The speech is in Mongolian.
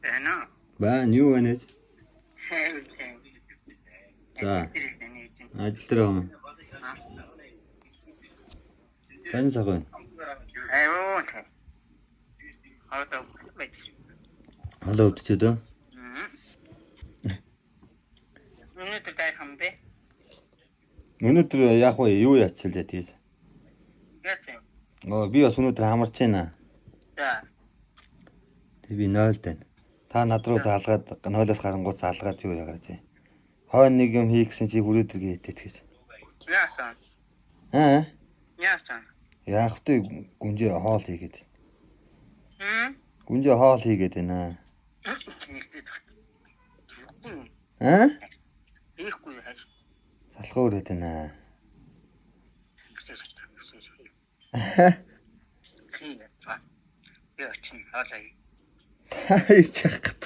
Байна уу? Байна, юу байна гэж? За. За. Ажил дээр байгаа юм. Сайн сах байна. Айвуу. Одоо байж. Халаа өвдөж үү? Өнөөдөр дайх юм бэ? Өнөөдөр яах вэ? Юу яачихлаа тийс. Яа тийм. Оо, би бас өнөөдөр хамарч байна. За. Тэг би 0 дайна. Та над руу заалгаад 0-оос гарангууд заалгаад юу яагаад зэ. Хойно нэг юм хий гэсэн чи хүрээд иргээ хэтэт гэж. Яасан? Аа? Яасан? Яах вэ? Гүнжээ хоол хийгээд. Хм? Гүнжээ хоол хийгээд байна. Хийхгүй. Аа? Хийхгүй хайш. Салхаа өрөөд байна. Хий. Би очин хоолой. Та ичах.